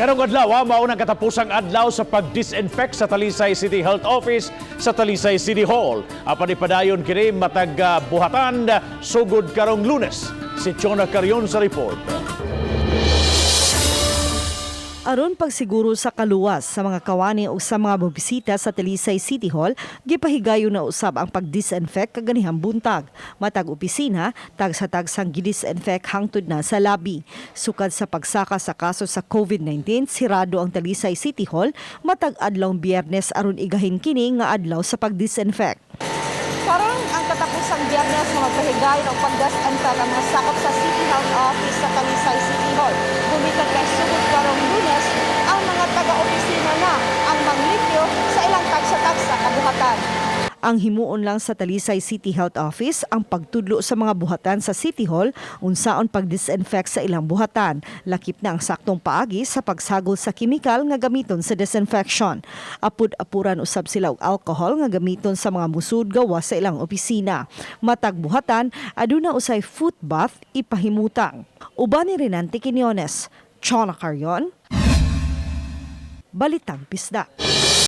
Karong adlaw, mao nang katapusang adlaw sa pag-disinfect sa Talisay City Health Office sa Talisay City Hall. Apan ipadayon kini matag buhatan sugod karong Lunes. Si Chona Carion sa report. Aron pagsiguro sa kaluwas sa mga kawani o sa mga bubisita sa Talisay City Hall, gipahigayon na usab ang pag-disinfect kaganihang buntag. Matag opisina, tagsa-tagsang gidisinfect hangtod na sa lobby. Sukad sa pagsaka sa kaso sa COVID-19, sirado ang Talisay City Hall matag adlaw Biyernes aron igahin kini nga adlaw sa pag-disinfect. Karon ang katapusang Biyernes nga magpahigayon og pag-disinfect ang mga sakop sa City Health Office sa Talisay City Hall. Gumikan kay sugod karong Lunes, ang mga taga-opisina na ang manglimpyo sa ilang tagsa-tagsa kabuhatan. Ang himuon lang sa Talisay City Health Office ang pagtudlo sa mga buhatan sa City Hall unsaon pag-disinfect sa ilang buhatan. Lakip na ang saktong paagi sa pagsagol sa kimikal nga gamiton sa disinfection. Apud-apuran usab sila og alcohol nga gamiton sa mga musud gawas sa ilang opisina. Matag buhatan aduna usay foot bath ipahimutang. Uban ni Renante Quinones, Chona Carion, Balitang Bisdak.